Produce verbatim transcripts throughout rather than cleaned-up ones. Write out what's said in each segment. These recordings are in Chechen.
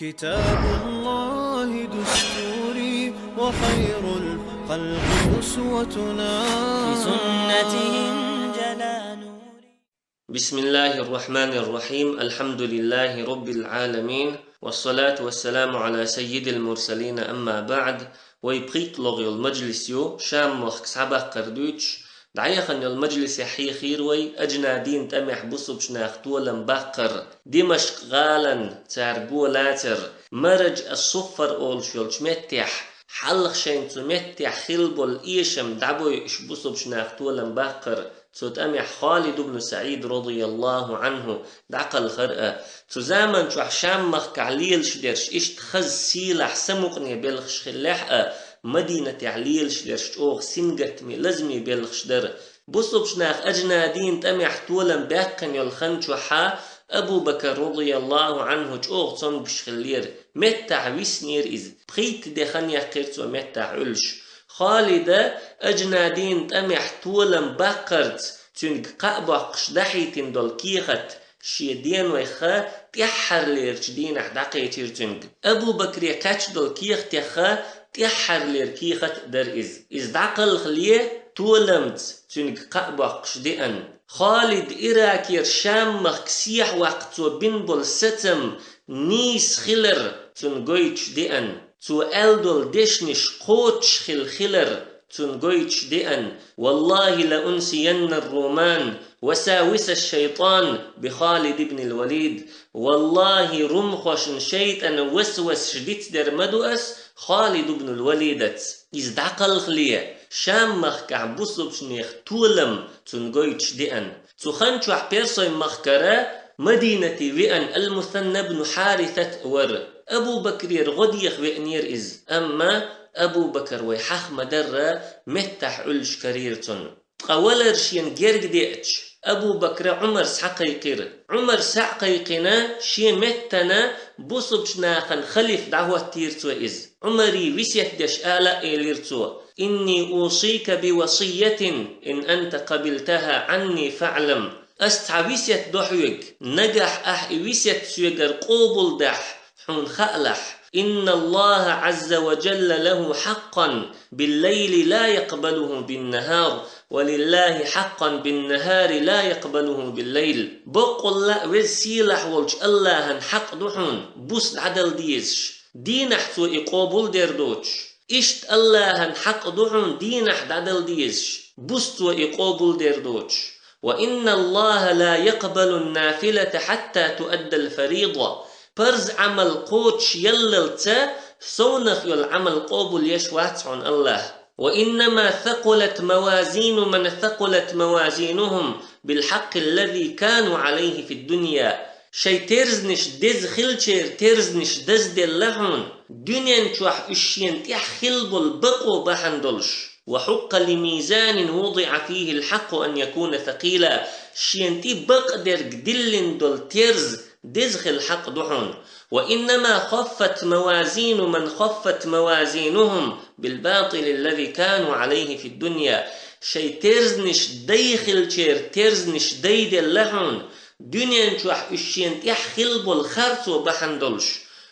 كتاب الله دستوري وخير الخلق أسوتنا. بسنته انجلى نوري. بسم الله الرحمن الرحيم. الحمد لله رب العالمين. والصلاة والسلام على سيد المرسلين. أما بعد. Вай пхийтталагӀа йола мажлис ю, Шам-махка схьабаккхар дуьйцуш, дӀаяханчу йолу мажлисехь хьехийра вай, Аджнадин тӀамехь бусалбачу наха толам баккхар, Димашкъ-гӀалин цара го лацар, Мараж ас-Суффар олуш йолчу меттехь, хьалха шайна цу меттехь хилла болу эшам дӀабойуш бусалбачу наха толам баккхар, цу тӀамехь Халид ибн СаӀид, радияллаху Ӏанху, дӀакхалхар а. Цу заман чохь Шам-махкахь лелаш дерш иштта хаза сийлахь самукъане белхаш хиллехь а, Мадинатехь лелаш дерш чӀогӀа сингаттаме, лазаме белхаш дара. Бусалбачу наха Аджнадин тӀамехь толам баьккхина йолу хан чохь а Абу Бакр, радияллаху Ӏанху, чӀогӀа цомгуш хиллера. Меттахь виснера иза. Пхийтта де хан яьккхира цо меттахь Ӏуьллуш. Халида Аджнадин тӀамехь толам баккхарца цуьнга кхаъ боккхуш дахьийтина долу кехат шен денойх тӀаьххьарлерачу дийнахь дӀакхечира цуьнга. Абу Бакре кхаьчна долу кехатех тӀаьххьарлера кехат дара иза. Иза дӀакхалхале, толамца цуьнга кхаъ боккхуш деана. Халид Иракера Шам-махка сехьаваккха цо бина болу сацам нийса хилар цунна гойтуш деана. Цо аьлла долу дешнаш кхочуш хилла хилар цунна гойтуш деана: «والله لأنسين الرومان وساوس الشيطان بخالد بن الوليد». Валлахи, румхошна шайтӀан васвасаш дицдер ма ду ас Халид ибн ал-Валидаца. Иза дӀакхалхале, Шам-махкахь бусалбачу нехан толам цунна гойтуш деана. Цу хан чохь Персойн-махкара Мадинате веана Ал-Мусанна ибн Хьарисат вара. Абу Бакрера гӀо деха веанера иза. Амма Абу Бакр вай хьаха ма-дарра, меттахь Ӏуьллуш карийра цунна. Ткъа валар шена герга деача, Абу Бакра Ӏумар схьакхайкхира. Ӏумар схьа а кхайкхина, шен меттана бусалбачу нахана халиф дӀахӀоттийра цо иза. Ӏумаре весет деш ала а элира цо: «إني أوصيك بوصية إن أنت قبلتها عني فاعلم». Ас цхьа весет до хьоьга, нагахь ахь и весет соьгара къобалдахь, хьуна хаалахь: «إن الله عز وجل له حقا بالليل لا يقبله بالنهار، ولله حقا بالنهار لا يقبله بالليل». Баккъалла а Веза Сийлахь волчу АллахӀан хьакъ ду хьуна, буса дӀадала дезаш, дийнахь Цо и къобалдер доцуш. Иштта АллахӀан хьакъ ду хьуна дийнахь дӀадала дезаш, буса Цо и къобалдер доцуш. «وإن الله لا يقبل النافلة حتى تؤدى الفريضة». Парз Ӏамал кхочушъяллалца совнах йолу Ӏамал къобалъеш вац хьуна АллахӀ. «وإنما ثقلت موازين من ثقلت موازينهم بالحق الذي كانوا عليه في الدنيا». Шайн терзанаш деза хиллачеран терзанаш дазделла хьуна, дуьнен чохь уьш шена тӀехь хилла болу бакъо бахьана долуш. «وحق لميزان وضع فيه الحق أن يكون ثقيلا». Шена тӀе бакъдерг диллина долу терза деза хила хьакъ ду хьуна. «وإنما خفت موازين من خفت موازينهم بالباطل الذي كانوا عليه في الدنيا». Шайн терзанаш дай хиллачеран терзанаш дайделла хьуна, дуьнен чохь уьш шена тӀехь хилла болу харцо бахьана долуш.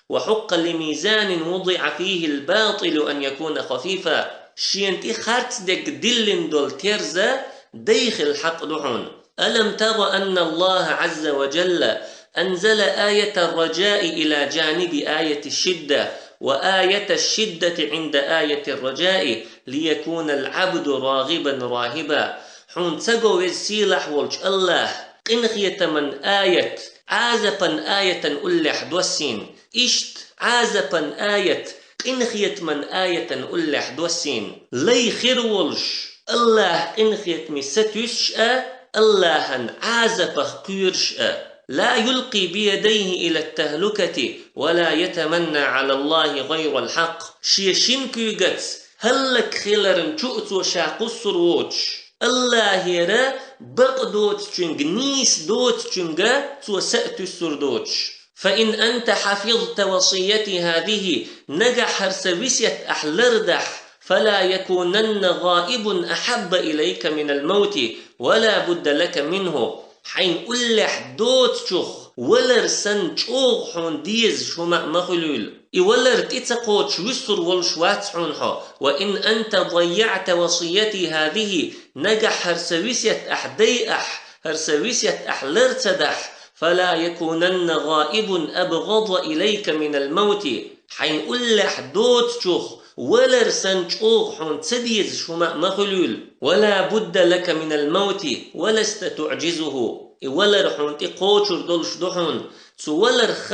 «وحق لميزان وضع فيه الباطل أن يكون خفيفا». Шена тӀе харцдерг диллина долу терза дай хила хьакъ ду хьуна. «ألم تر أن الله عز وجل أنزل آية الرجاء إلى جانب آية الشدة، وآية الشدة عند آية الرجاء، ليكون العبد راغبا راهبا». Хьуна ца го Веза Сийлахь волчу АллахӀа къинхетаман аят Ӏазапан аятан уллехь доссийна. Иштта Ӏазапан аят къинхетаман аятан уллехь доссийна. Лай хир волуш, АллахӀа къинхетаме сатуьйсуш а, АллахӀан Ӏазапах кхоьруш а. «لا يلقي بيديه إلى التهلكة ولا يتمنى على الله غير الحق». Шен шина куьйгаца хӀаллакьхиларна чу а цо ша кхуссур воцуш, АллахӀера бакъ доцучуьнга, нийса доцучуьнга цо са а туьссур доцуш. «فإن أنت حفظت وصيتي هذه», нагахь хӀара сан весет ахь лардахь, «فلا يكونن غائب أحب إليك من الموت ولا بد لك منه». Хьайна уллехь доцучух Валар санна чӀогӀа хьуна дезаш хӀума а ма хуьлийла. И валар тӀе ца кхочуш вуьсур волуш вац хьуна хьо. وإن أنت ضيعت وصيتي هذه, нагахь хӀара сан весет ахь дайахь, хӀара сан весет ахь лар ца дахь, فلا يكونن غائب أبغض إليك من الموت. Хьайна уллехь доцучух валар санна чӀогӀа хьуна ца дезаш хӀума а ма хуьлийла. ولا بد لك من الموت ولست تعجزه. И валар хьуна тӀе кхочур долуш ду хьуна. Цу валарх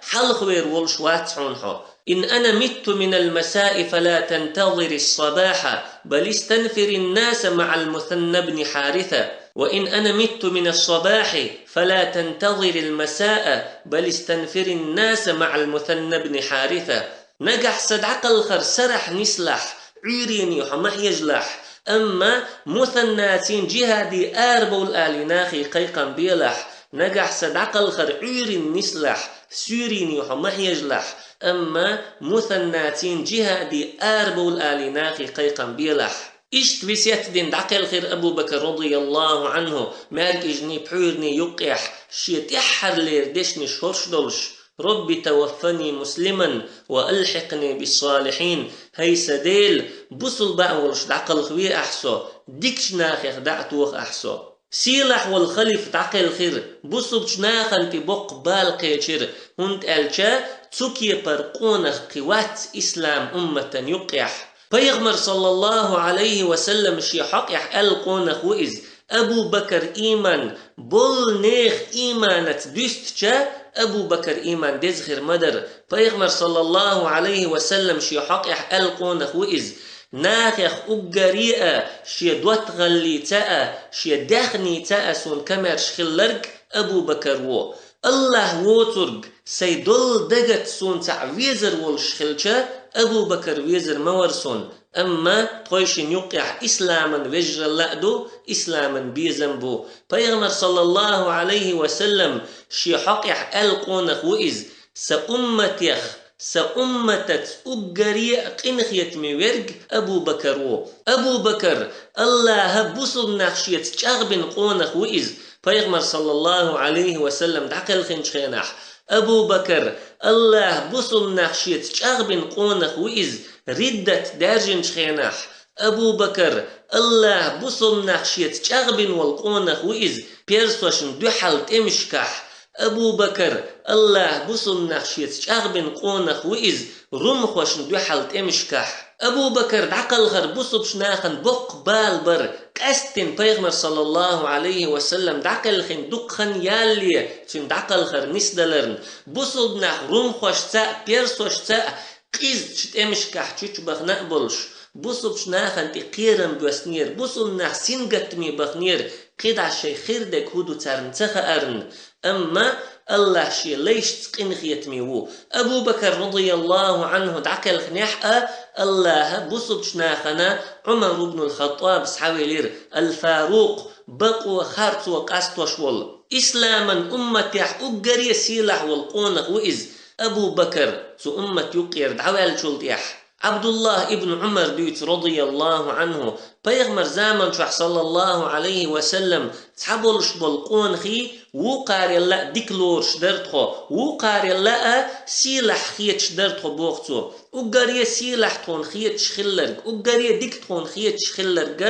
хьалхавер волуш вац хьуна хьо. إن أنا مت من المساء فلا تنتظر الصباح، بل استنفر الناس مع المثنى بن حارثة. وإن أنا مت من الصباح فلا تنتظر المساء، بل استنفر الناس مع المثنى بن حارثة. Нагахь сан дӀакхалхар сарахь нислахь, Ӏуьйренна хьо ма хьежалахь, амма Мусаннацин жихӀаде арабовла алий нахе кхайкхам белахь. Нагахь сан дӀакхалхар Ӏуьйренна нислахь, суьйренна хьо ма хьежалахь, амма Мусаннацин жихӀаде арабовла алий нахе кхайкхам белахь. Иштта весет дина дӀакхелхира Абу Бакр радияллаху Ӏанху, маьркӀажний, пхьуьйранний юккъехь, шен тӀаьххьарлера дешнаш хӀорш долуш: رب توفني مسلما وألحقني بالصالحين. ХӀай сан Дела, бусулба а волуш дӀакхалхаве ахь со, дикачу нахех дӀа а тоха ахь со. Сийлахь волу халифа дӀакхелхира, бусулбачу нахана тӀе боккха бала кхечира, хӀунда аьлча цу кепара къонах кхин вац ислам умматан юккъехь. Пайхамар, саллаллаху Ӏалайхи ва саллам, шен хьокъехь аьлла къонах ву иза: Абу Бакар ийман болу нехан ийманаца дуьстича, Абу Бакар ийман деза хир ма дара. Пайхамар, саллаллаху Ӏалайхи ва саллам, шен хьокъехь аьлла къонах ву иза: нахех уггаре а шен доттагӀаллица а, шен даьхница а суна камаьрша хилларг Абу Бакар ву. АллахӀ воцург, сайн долу дагат суна цхьаъ везар волуш хилча, Абу Бакар везар ма вара суна. Амма тхойшинна юккъехь исламан вежаралла а ду, исламан безам бу. Пайхамар, саллаллаху Ӏалайхи ва саллам, шен хьокъехь аьлла къонах ву иза: сан умматех, сан умматаца уггаре а къинхетаме верг Абу Бакар ву. Абу Бакар, АллахӀа бусулба нах шеца чӀагӀбина къонах ву иза, Пайхамар, саллаллаху Ӏалайхи ва саллам, дӀакхелхинчу хенахь. Абу Бакар, АллахӀа бусулба нах шеца чӀагӀбина къонах ву иза, риддат даьржинчу хенахь. Абу Бакар, АллахӀа бусулба нах шеца чӀагӀбина волу къонах ву иза, персошна дуьхьал тӀемашкахь. Абу Бакар, АллахӀа бусулба нах шеца чӀагӀбина къонах ву иза, румхошна дуьхьал тӀемашкахь. Абу Бакар дӀакхалхар бусулбачу нахана боккха бала бара, къаьсттина Пайхамар, саллаллаху Ӏалайхи ва саллам, дӀакхелхина дукха хан ялале цуьнан дӀакхалхар нисдаларна. Бусулба нах румхошца а, персошца а къизачу тӀемашкахь чучубахана а болуш, бусулбачу нахана тӀе кхерам боьснера, бусулба нах сингаттаме баханера, кхидӀа шайн хир дерг хӀун ду царна ца хаарна. Амма АллахӀ шен лайшца къинхетаме ву. Абу Бакар, радияллаху Ӏанху, дӀакхелхинехь а, АллахӀа бусулбачу нахана Ӏумар ибн ал-Хаттаб схьавелира, ал-Фарукъ, бакъо, харцо къастош волу. Исламан умматехь уггаре а сийлахь волу къонах ву иза, Абу Бакар, цу уммат юккъера дӀаваьллачул тӀаьхьа. Ӏабдуллах ибн Ӏумар дуьйцу, радияллаху Ӏанху, Пайхамар заман чохь, саллаллаху Ӏалайхи ва саллам, цхьаболуш болу къонахий вукхарелла а дика лоруш дара тхо, вукхарелла а сийлахь хеташ дара тхо, боху цо. Уггаре а сийлахь тхуна хеташ хилларг, уггаре а дика тхуна хеташ хилларг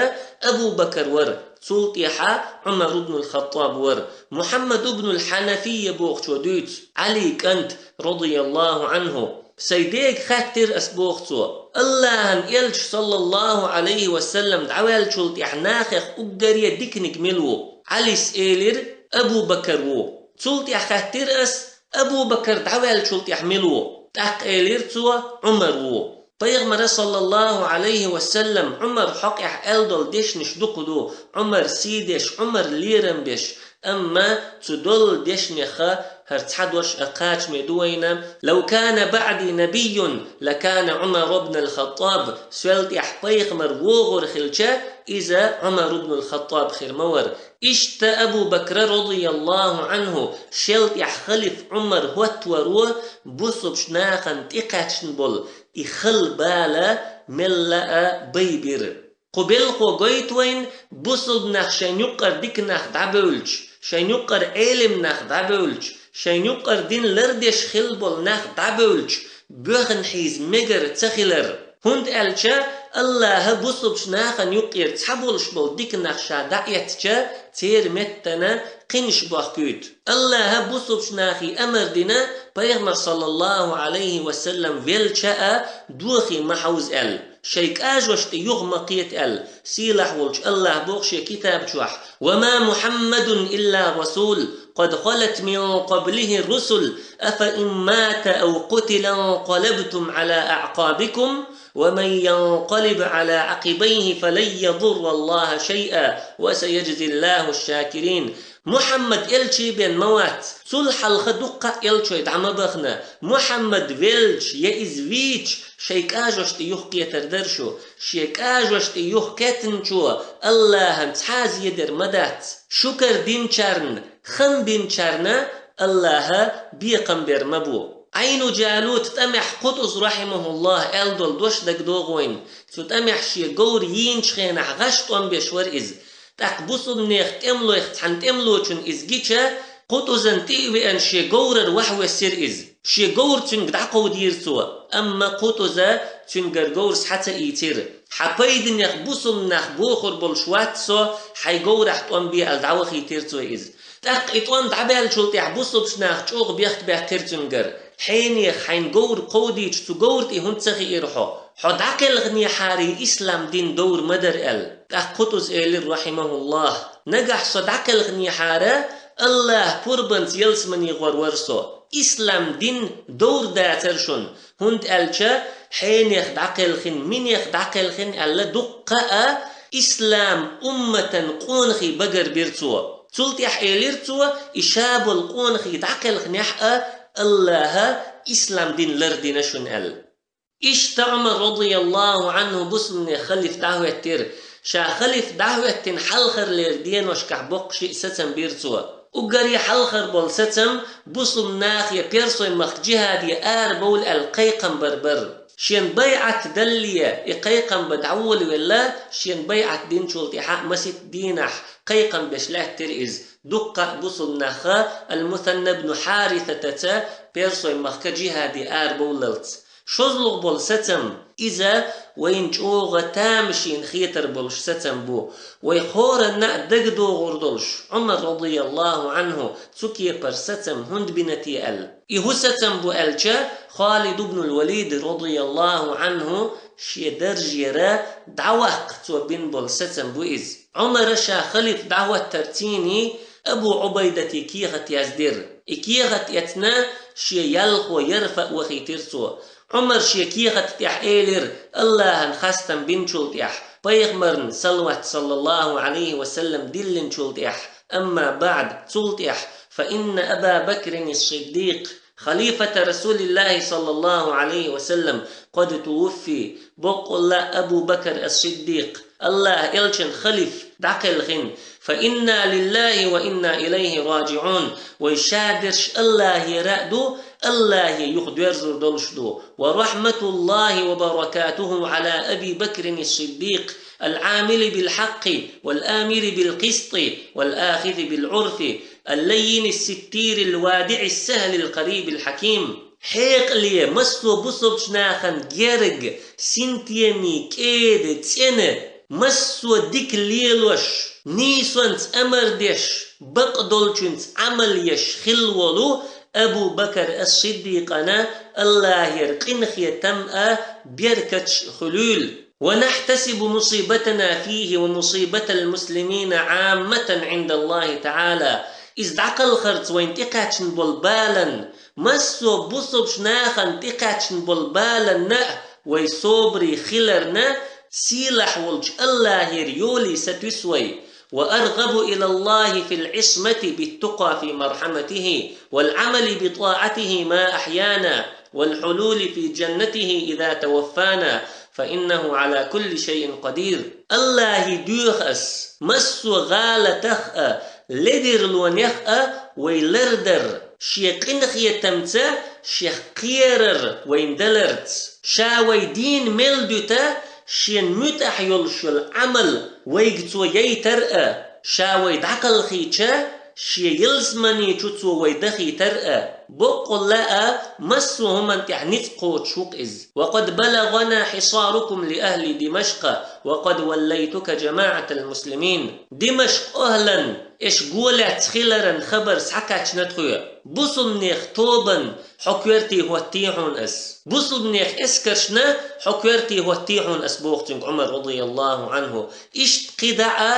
Абу Бакар вара, цул тӀаьхьа Ӏумар ибн ал-Хаттаб вара. Мухьаммад ибн ал-Хьанафия бохучо дуьйцу, Ӏалин кӀант, радияллаху Ӏанху. Сайн дега хаьттира ас, боху цо, АллахӀан элча, саллаллаху Ӏалайхи ва саллам, дӀаваьллачул тӀаьхьа нахех уггаре а диканиг мила ву? Ӏалис элира: Абу Бакар ву. Цул тӀаьхьа хаьттира ас: Абу Бакар дӀаваьллачул тӀаьхьа мила ву? ТӀаккха элира цо: Ӏумар ву. Пайхамара, саллаллаху Ӏалайхи ва саллам, Ӏумар хьокъехь аьлла долу дешнаш дукха ду, Ӏумар сий деш, Ӏумар лерам беш, амма цу долу дешнех хӀара цхьа дош а кхачаме ду вайна: لو كان بعدي نبي لكان عمر بن الخطاب, соьл тӀаьхьа пайхамар вогӀур хилча, иза Ӏумар ибн ал-Хаттаб хир ма вара. Иштта Абу Бакра, радияллаху Ӏанху, шел тӀаьхьа халиф Ӏумар хӀоттаваро бусулбачу нахана тӀекхаьчна болу и хала бала мелла а байбира. Кху белхо гойту вайна, бусулба нах шайн юккъара дика нах дӀабевлча, шайн юккъара Ӏелим нах дӀабевлча, шайн юкъара дин лардеш хилла болу нах дӀабевлча, боьхна хьийза мегар ца хилар. ХӀунда аьлча АллахӀа бусулбчу нахана юккъера цхьаболуш болу диканах ша дӀаэцча, церан меттана кхинаш бохкуьйту. АллахӀа бусулбчу нахе амар дина, Пайхамар, саллаллахӀу Ӏалайхи ва саллам, велча а, дохий ма хьовза аьлла, шайн кӀажошна тӀе юха ма кхета аьлла, сийлахь волчу АллахӀа боху шен китаб чохь: «وما محمد إلا رسول قد خلت من قبله الرسل أفإن مات أو قتل انقلبتم على أعقابكم ومن ينقلب على عقبيه فلن يضر الله شيئا وسيجزي الله الشاكرين». Мухьаммад элчий бен ма вац. Цул хьалха дуккха а элчой дӀа ма бахана. Мухьаммад велча я иза вийча, шайн кӀажошна тӀе юхакхетар дара шу. Шен кӀажошна тӀе юхакхеттачо АллахӀан цхьа а зедар ма дац. Шукар динчарна, хам бинчарна АллахӀа бекхам бер ма бу. Ӏайну Джалут тӀамехь Къутуз, рахьимахуллахӀ, аьлла долу дош дагадогӀу вайна. Цу тӀамехь шен говр йийначу хенахь гӀаш тӀом беш вара иза. ТӀаккха бусулбанех тӀемалойх цхьана тӀемалочунна иза гича, Къутузан тӀе а веана, шен говрара вахьавоьссира иза. Шен говр цуьнга дӀакховдийра цо, амма Къутуза цуьнгара говр схьа ца ийцира. Хьан пайданех бусулба нах бохур болуш вац со, хьайн говрахь тӀом бе аьлла, дӀавахийтира цо иза. ТӀаккха и тӀом дӀабаьллачул тӀаьхьа бусулбчу наха чӀогӀа бехк баьккхира цуьнгара. Хьенех хьайн говр кховдийча, цу говра тӀе хӀунда ца хиира хьо? Хьо дӀакхелхинехьара ислам дин довр ма дара аьлла. ТӀаккха Къутуз элира, рахьимахуллахӀ: «Нагахь со дӀакхелхинехьара, АллахӀа пурбанца ялсамане гӀор вара со. Ислам дин довр дацара шуна, хӀунда аьлча хьенех дӀакхелхина, минех дӀакхелхина аьлла, дуккха а ислам умматан къонахий багар бира цо». Цул тӀаьхьа элира цо: «И ша болу къонахий дӀакхелхинехь а, АллахӀа ислам дин лардина шуна», аьлла. Иштта Ӏумар, радияллаху Ӏанху, бусулбанех халиф дӀахӀоьттира. Ша халиф дӀахӀоьттина хьалхарлера деношкахь боккха шиъ сацам бира цо. Уггаре хьалхар болу сацам бусулбанах я персойн махка джихаде арабовла аьлла кхайкхам бар бара. Шен байӀат далле, и кхайкхам бан дӀаволавелла, шен байӀат динчул тӀаьхьа масийтта дийнахь кхайкхам беш лаьттира иза. Дуккха а бусулбанах Ал-Мусанна бну Хьарисатаца персойн махка джихаде арабовллалц. ШозлагӀа болу сацам, иза вайна чӀогӀа тамашийна хетар болуш сацам бу. Вай хӀоранна а дагадогӀур долуш, Ӏумар, радияллаху Ӏанху, цу кепара сацам хӀунда бина те аьлла. И хӀун сацам бу аьлча, Халид ибн ал-Валид, радияллаху Ӏанху, шен даржера дӀаваккха цо бина болу сацам бу иза. Ӏумара ша халиф дӀахӀоттарцийний Абу Ӏубайдате кехат яздира. И кехат эцна, шен ялхо Ярфа вахийтира цо. Ӏумар шен кехат тӀехь элира, АллахӀан хастам бинчул тӀехь, пайхамарна салават, саллаллаху Ӏалайхи ва саллам, диллинчул тӀехь: «Амма баӀд», цул тӀехь: «Фа инна Аба Бакрин ас-Сиддикъ, халифата Расулиллахи, саллаллаху Ӏалайхи ва саллам, къад тувуффи», боккъалла Абу Бакр ас-Сиддикъ, АллахӀан элчан халиф, дӀакхелхина. «Фа инна лиллахи ва инна илайхи раджиӀун». Вай ша дерш АллахӀера а ду, АллахӀе юхадоьрзур долуш ду. «Ва рахматуллахи ва баракатуху Ӏала Аби Бакрин ас-Сиддикъ, ал-Ӏамили бил-хьаккъи, вал-амири бил-къистӀи, вал-ахизи бил-Ӏурфи, ал-лаййини ас-ситтири, ал-вадиӀи ас-сахли, ал-къариб ал-хьаким». Хьекъале, массо а бусулбчу нахана герга, синтеме, кӀеда, цӀена, массо а дика лелош, нийсонца амар деш, бакъдолчуьнца Ӏамал еш хилла волу Абу Бакр ас-Сиддикъана АллахӀера къинхетам а, беркаташ а хуьлийла. «ونحتسب مصيبتنا فيه ومصيبة المسلمين عامة عند الله تعالى». Иза дӀакхалхарца вайна тӀекхаьчна болу баланна, массо а бусулбчу нахана тӀекхаьчна болу баланна а вай собаре хиларна, сийлахь волчу АллахӀера йолий сатуьйсу вай. «وأرغب إلى الله في العصمة بالتقى في مرحمته، والعمل بطاعته ما أحيانا، والحلول في جنته إذا توفانا، فإنه على كل شيء قدير». АллахӀе доьху ас, массо а гӀалатах а, ледарлонех а вай лардар, шен къинхетамца шех кхерар вайна даларца. Ша вай дийна мел дуьту, шена муьтӀахь йолуш йолу Ӏамал вайга цо яйтар а, ша вай дӀакхалхийча, Шен ялсамани чу цо вай дахийтар а, боккъала а, массо а хӀуманна тӀехь ницкъ кхочуш ву-кх иза. وقد بلغنا حصاركم لأهل دمشق وقد وليتك جماعة المسلمين. Димашкъ охӀлан, аш гулаьцна хиларан хабар схьакхаьчна тхоьга. Бусулбанех тобанна хьо коьрте хӀоттий хьуна ас. Бусулбанех эскаршна хьо коьрте хӀоттий хьуна ас, боху цуьнга Ӏумар, радияллаху Ӏанху. Иштта кхидӀа а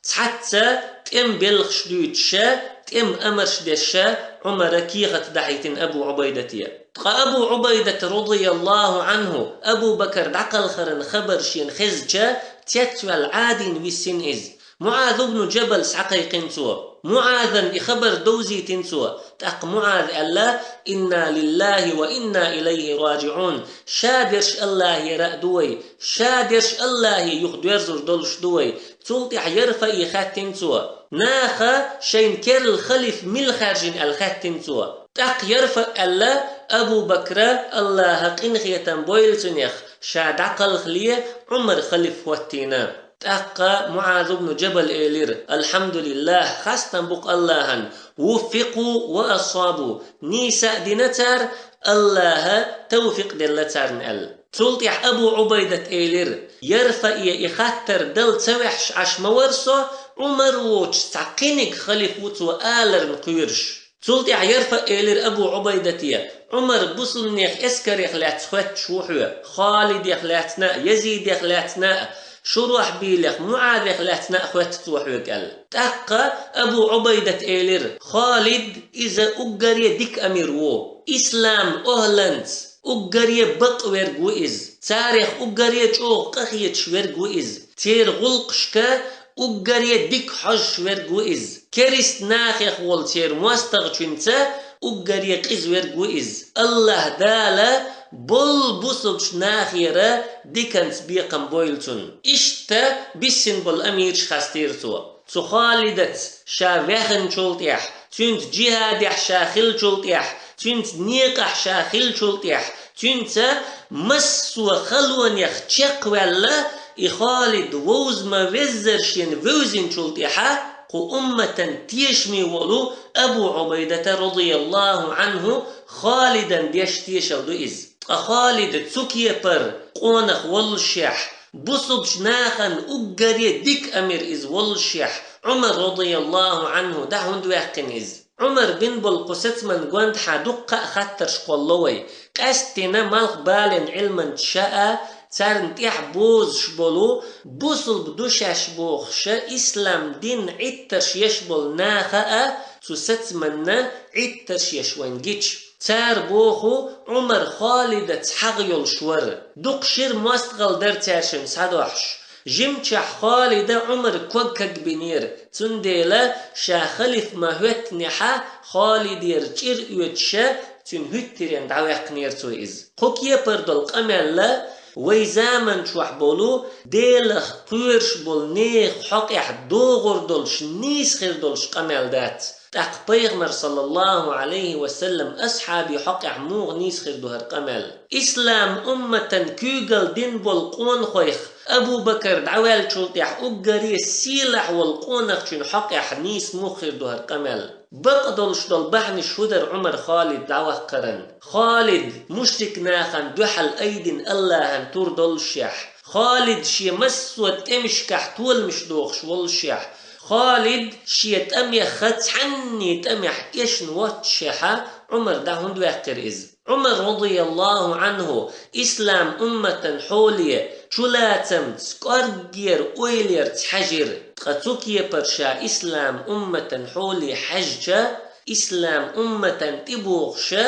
цхьацца тӀеман белхаш дуьйцуша, тӀеман амарш дешша Ӏумара кехат дахьийтина Абу Ӏубайдате. Ткъа Абу Ӏубайдата, радияллаху Ӏанху, Абу Бакар дӀакхалхаран хабар шена хезча, цецваьлла Ӏадийна висина иза. МуӀаз ибн Джабал схьакхайкхина цо. МуӀазан и хабар довзийтина цо. ТӀаккха МуӀаза аьлла: «إنا لله وإنا إليه راجعون». Ша дерш АллахӀера а ду вай, ша дерш АллахӀе юха доьрзур долуш ду вай. Цул тӀаьхьа ЯрфаӀе хаьттина цо. Наха шайна керла халифа мила хаьржина аьлла хаьттина цо. ТӀаккха ЯрфаӀа аьлла: Абу Бакра, АллахӀа къинхетам бойла цунах, ша дӀакхалхале, Ӏумар халифа хӀоттийна. ТӀаккха МуӀаз ибн Джабал элира: «الحمد لله, хастам бу-кх АллахӀан, وفقوا وأصابوا, нийса а дина цара, АллахӀа тавфикъ делла царна», — аьлла. Цул тӀаьхьа Абу Ӏубайдата элира: «ЯрфаӀе и хаттар дала ца ваьхьаш Ӏаш ма вара со, Ӏумар воцуш цхьа кхиниг халифа ву цо аларна кхоьруш». Цул тӀаьхьа ЯрфаӀа элира Абу Ӏубайдате: «Ӏумар бусулбанех эскарех лаьцна хоьттуш ву хьоьга, Халидех лаьцна а, Язидех лаьцна а, Шурахьбилех, МуӀазех лаьцна а хоьтту цо хьоьга», — аьлла. ТӀаккха Абу Ӏубайдата элира: «Халид, иза уггаре дика амир ву. Ислам охӀланца уггаре бакъ верг ву иза. Царех уггаре чӀогӀа къахеташ верг ву иза. Церан гӀуллакхашка уггаре дика хьожуш верг ву иза. Керста нахех волу церан мостагӀчуьнца уггаре къиза верг ву иза. АллахӀ Дала болу бусулбачу нахера диканца бекхам бойла цунна». Иштта биссина болу амираш хастийра цо. Цу Халидаца ша ваьхначул тӀаьхьа, цуьнца джихӀадехь ша хиллачул тӀаьхьа, цуьнца некъахь ша хиллачул тӀаьхьа, цуьнца массо а халонех чекхваьлла, и Халид вовза ма веззара шена вевзинчул тӀаьхьа, кху умматан тешаме волу Абу Ӏубайдата, радияллаху Ӏанху, Халидан деш тешалла ду иза. Ткъа Халид цу кепара къонах воллушехь, бусулбачу нахана уггаре дика амир иза воллушехь, Ӏумар, радияллаху Ӏанху, дӀа хӀунда ваьккхина иза? Ӏумар бина болу кху сацаман гондахьа дуккха а хаттарш кхолло вай. Къаьсттина малхбален Ӏилманчаша а, царна тӀехь бозуш болу, бусулба ду шаьш бохуша, ислам дин Ӏиттарш еш болу наха а цу сацаманна Ӏиттарш еш вайна гича. Цара боху, Ӏумар Халидаца хьагӀ йолуш вара. Дукха шира мостагӀалла дара цаьршинна схьадохьуш. Жимчохь Халида Ӏумар ког кагбинера, цундела ша халиф ма хӀоьттинехьа, Халидера чӀир оьцуша, цуьнан хӀуьттаренна дӀаваьккхинера цо иза. Кху кепара долу къамел а вай заманчохь болу, Делах кхоьруш болу нехан хьокъехь догӀур долуш, нийса хир долуш къамел дац. ТӀаккха Пайхамар, саллаллаху Ӏалайхи ва саллам, асхьабий хьокъехь муха нийса хир ду хӀара къамел? Ислам умматан куьйгалла дина болу къонахойх Абу Бакар дӀаваьллачул тӀаьхьа уггаре сийлахь волу къонахчун хьокъехь нийса муха хир ду хӀара къамел? Бакъ долуш долу бахьанаш хӀу дара Ӏумар Халид дӀаваккхаран? Халид мушрик нахана дуьхьал айдина АллахӀан тур доллушехь, Халид шен массо а тӀемашкахь толамаш дохуш воллушехь, Халид шен тӀамех цхьанний тӀамехь эшна воццушехьа, Ӏумар дӀа хӀунда ваьккхира иза? Ӏумар, радияллаху Ӏанху, ислам умматан хьоле чулацамца, кӀорггера ойлерца хьаьжира. Ткъа цу кепара ша ислам умматан хьоле хьаьжча, ислам умматан тӀебогӀуша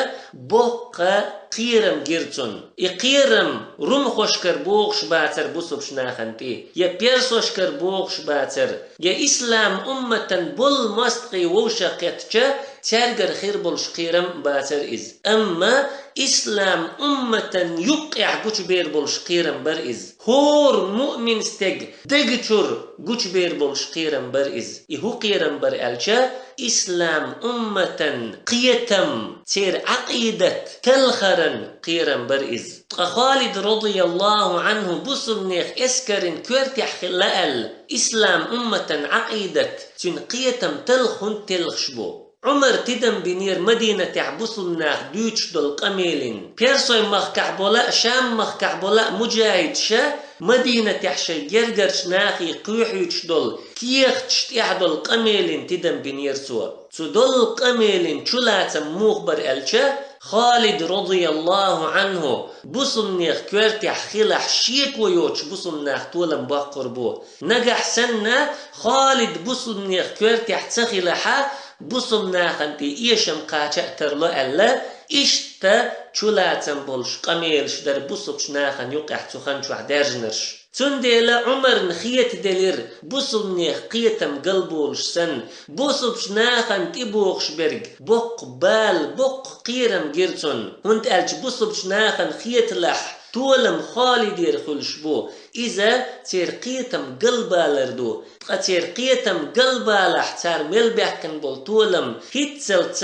боккха кхерам гира цунна. И кхерам румхошкара богӀуш бацара бусулбачу нахана тӀе, я персошкара богӀуш бацара, я ислам умматан болу мостагӀий вовшах кхеттача, цаьргара хир болуш кхерам а бацара иза. Амма ислам умматан юккъехь гучубер болуш кхерам бара иза. ХӀора муъмин стеган дега чуьра гучубер болуш кхерам бара иза. И хӀун кхерам бара аьлча, ислам умматан кхетам, церан Ӏакъидат талхаран кхерам бара иза. Ткъа Халид радияллаху анху бусулбанех эскаран коьртехь хилла аьлла, ислам умматан Ӏакъидат, цуьнан кхетам талха хӀунда телхаш бу? Ӏумар тидам бинера Мадинатехь бусулбанах дуьйцуш долу къамелин. Персой махкахь болу а, Шам махкахь болу а муджахидша Мадинатехь шайн гергарчу нахе кхоьхьуьйтуш долу кехаташ тӀехь долу къамелин тидам бинера цо. Цу долу къамелин чулацам муха бара аьлча, Халид радияллаху анху бусулбанех коьртехь хилахь шеко йоцуш бусулбанах толам боккхур бу. Нагахь санна Халид бусулбанех коьртехь ца хилахьа, бусулбанахана тӀе эшам кхача а тарло аьлла, иштта чулацам болуш къамелаш дара бусулбачу нахана юкъехь цу хан чохь даьржинарш. Цундела Ӏумарна хетаделира, бусулбанех кхетам галболуш санна, бусулбачу нахана тӀебогӀуш берг боккха бала, боккха кхерам гира цунна, хӀунда аьлча бусулбачу нахана хеталахь, толам Халидера хуьлуш бу, иза церан кхетам галбалар ду. Ткъа церан кхетам галбалахь, цара мел баьккхина болу толам хӀинццалц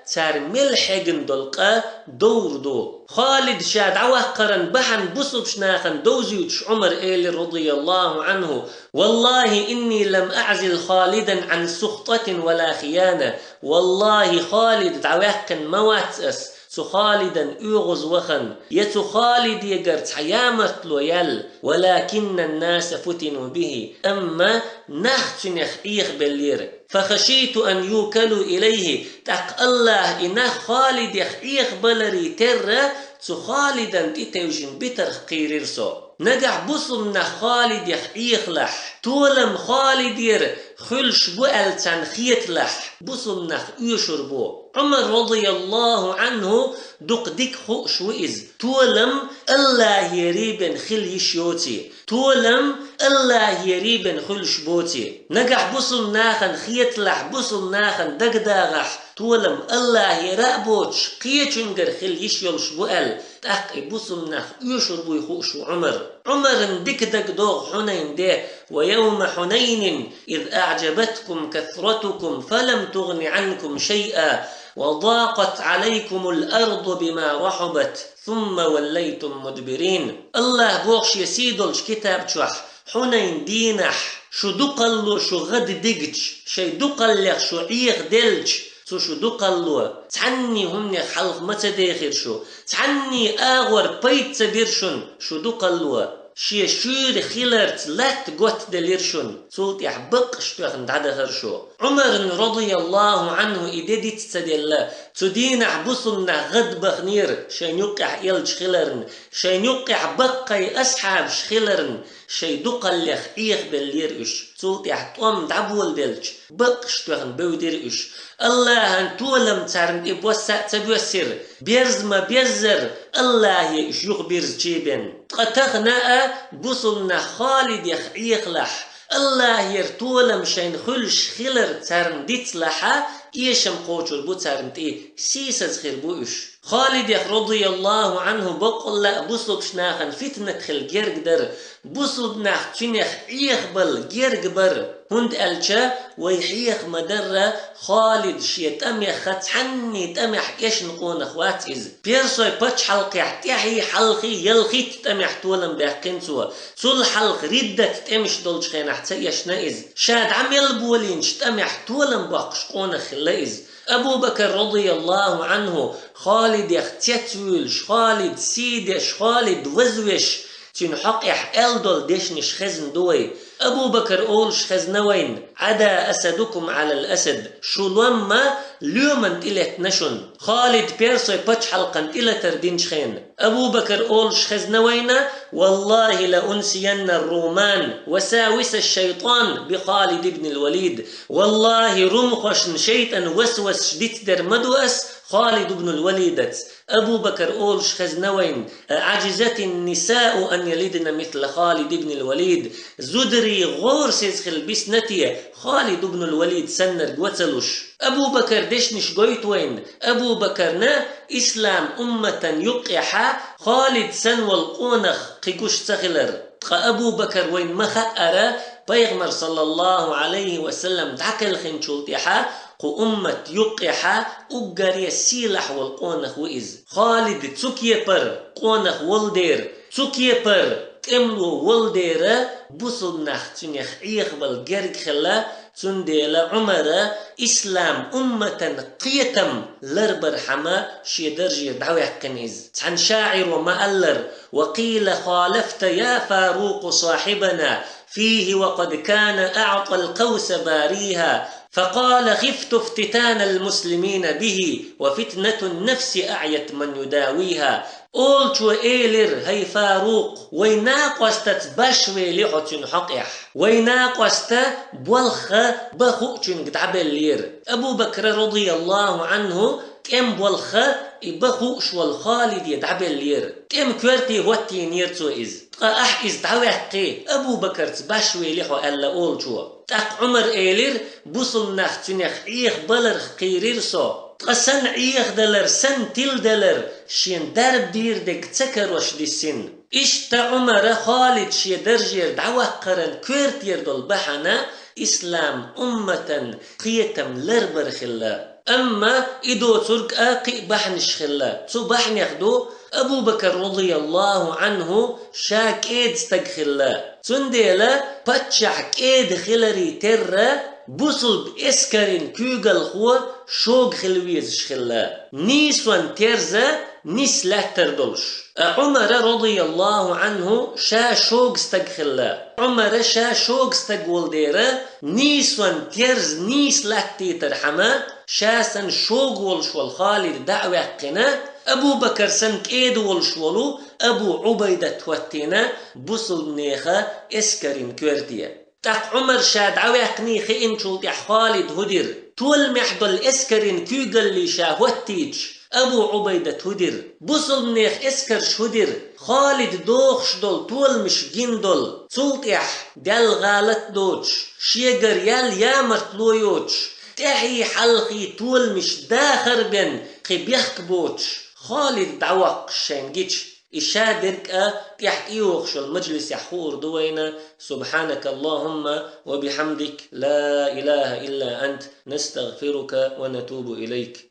цара мел хьегна долу къа довр ду. Халид ша дӀаваккхаран бахьана бусулбачу нахана довзуьйтуш Ӏумар элира, радияллаху анху: «Валлахи, инни лам аъзил Халидан ан сухтатин вала хияна». Валлахи, Халид дӀаваьккхина ма вац ас, цу Халидан оьгӀаз вахана, я цу Халидегара цхьа ямартло яьлла, «валакиннан-наса футину бихи», амма нах цуьнах Ӏехабеллера. «Фахашиту ан юкалу илайхи», тӀаккха Аллаха и нах Халидех Ӏехабаларе терра, цу Халидан тӀетевжина битарх кхийрира со. Нагахь бусулбанах Халидех Ӏехалахь, толам Халидера хуьлуш бу аьлла царна хеталахь, бусулбанах оьшур бу. Ӏумар, радияллаху анху, дукха дика хууш ву иза. Толам Аллахера бен хила йиш йоций. Толам Аллахера бен хуьлуш боций. Нагахь бусулбанахана хеталахь, бусулбанахана дагадагӀахь, толам Аллахера а боцуш, кхечуьнгара хила йиш йолуш бу аьлла, тӀаккха и бусулбанах оьшур буй хууш ву Ӏумар. Ӏумарна дика дагадогӀу Хьунайн де: «Ва явма Хьунайнин, из аъжабаткум касратукум, фалам тугӀни Ӏанкум шайъа, ва дакъат Ӏалайкумул арду бима рахьубат, сумма валлайтум мудбирин». Аллаха боху шен сий долчу китабчохь: Хьунайн дийнахь, шу дукхалло шу гӀаддигча, шайн дукхаллех шу Ӏехаделча, цу шу дукхалло, цхьанний хӀуманех хьалха ма ца дехира шу, цхьанний агӀор пайда ца бира шуна шу дукхалло, шен шуьйра хиларца латта готтаделира шуна, цул тӀаьхьа баккъаш тоьхна дӀадахара шу. Ӏумарна, радияллаху анху, и де диц ца делла, цу дийнахь бусулбанах гӀадбахнера шайн юккъехь элча хиларна, шайн юккъехь баккхий асхьабаш хиларна, шайн дукхаллех Ӏехабеллера уьш. Цул тӀаьхьа тӀом дӀаболабелча, баккъаш тоьхна бевдира уьш. Аллахьан толам царна тӀе босса а ца боьссира, берза ма беззара Аллахье уьш юхабирзичий бен. Ткъа тахана а бусулбанах Халидех Ӏехалахь, Аллахьера толам шайна хуьлуш хилар царна дицлахьа, эшам кхочур бу царна тӀе, сийсаза хир бу уьш. Халидех, радияллаху анху, баккъалла а бусулбачу нахана фитнат хила герга дара, бусулбанах цуьнех Ӏехабала герга бара, хӀунда аьлча вай хьеха ма-дарра, Халид шен тӀамех цхьанний тӀамехь эшна къонах вац иза. Персой пачхьалкхехь тӀаьхьий, хьалхий, ялхитта тӀамехь толам баьккхина цо. Цул хьалха риддат тӀемаш долчу хенахь ца эшна иза. Ша дӀа мел болийначу тӀамехь толам боккхуш къонах хилла иза. Абу Бакар, радияллаху анху, Халидех цецвуьйлуш, Халид сий деш, Халид вазвеш, цуьнан хьокъехь аьлла долу дешнаш хезна ду вай. Абу Бакар олуш хезна вайна: «Ӏада асадукум Ӏалал асад», шу лом ма лоьман тӀе леттина шуна. Халид персой пачхьалкхан тӀелатар динчу хенахь, Абу Бакар олуш хезна вайна: «Валлахи, ла унсиянна руман васависа шайтан би Халид ибн ал-Валид». Валлахи, румхошна шайтан васвасаш дицдер ма ду ас Халид ибн ал-Валидаца. Абу Бакар олуш хезна вайна: «Аъжизатин нисау ан ялидна мисла Халид ибн ал-Валид». Зударий гӀорасиза хила бисна те, Халид ибн ал-Валид саннарг ва ца луш. Абу Бакар дешнаш гойту вайна. Абу Бакарна ислам умматан юккъехьа Халид санна волу къонах кхин гуш ца хилар. Ткъа Абу Бакар вайна ма хаъара, пайхамар, саллаллаху Ӏалайхи ва саллам, дӀакхелхинчул тӀаьхьа Кху уммат юккъехьа уггаре сийлахь волу къонах ву иза. Халид цу кепара къонах волу дера, цу кепара тӀемало волу дера, бусулба нах цуьнех Ӏехабала герга хилла, цундела Ӏумара ислам умматан кхетам ларбархьама шен даржера дӀаваьккхина иза. Цхьана шаӀиро ма-аллара: «وقيل خالفت يا فاروق صاحبنا فيه وقد كان أعطى القوس باريها، فقال خفت افتتان المسلمين به، وفتنة النفس أعيت من يداويها». Олучо элира: «ХӀай Фарукъ, вай накъостаца баш вели хьо цуьнан хьокъехь. Вай накъоста болх бан хуучуьнга дӀабеллера». Абу Бакра, радияллаху Ӏанху, тӀем болх и бан хууш волу Халиде дӀабеллера. ТӀем коьрте хӀоттийнера цо иза. Ткъа ахь иза дӀаваьккхи, Абу Бакарца баш вели хьо, аьлла олучо. ТӀаккха Ӏумар элира: «Бусулба нах цуьнех Ӏехабаларх кхийрира со. Ткъа сан Ӏехадалар, сан тиладалар шен дарба дийр дерг ца карош диссина». Иштта Ӏумара Халид шен даржера дӀаваккхаран коьртера долу бахьана ислам умматан кхетам ларбар хилла. Амма и доцург а кхин а бахьанаш хилла. Цу бахьанех ду Абу Бакар, радияллаху Ӏанху, ша кӀеда стаг хилла. Цундела паччахь кӀеда хиларе терра, бусулба эскарийн куьйгалхо шога хила везаш хилла, нийсонан терза нийса лаьттар долуш. Ткъа Ӏумара, радияллаху Ӏанху, ша шога стаг хилла. Ӏумара ша шога стаг волу дера, нийсонан терза нийса латтийтархьама, ша санна шога волуш волу Халид дӀа а ваьккхина, Абу Бакар санна кӀеда волуш волу Абу Ӏубайдат хӀоттийна бусулбанеха эскарийн коьрте. ТӀаккха Ӏумар ша дӀаваьккхиний хиъначул тӀаьхьа Халид хӀун дира? Толамехь долу эскарийн куьйгаллий ша хӀоттийча, Абу Ӏубайдат хӀун дира? Бусулбанех эскарш хӀун дира? Халид дохуш долу толамаш гина долу. Цул тӀаьхьа Далла гӀалат доцуш, шегара ял ямартло йоцуш, тӀаьхьий хьалхий толамаш дахар бен кхин бехк боцуш, Халид дӀавоккхуш шайна гича, и ша дерг а тӀаьхьа тӀейогӀуш йолу мажлисехь хуур ду вайна. سبحانك اللهم وبحمدك، لا إله إلا أنت، نستغفرك ونتوب إليك.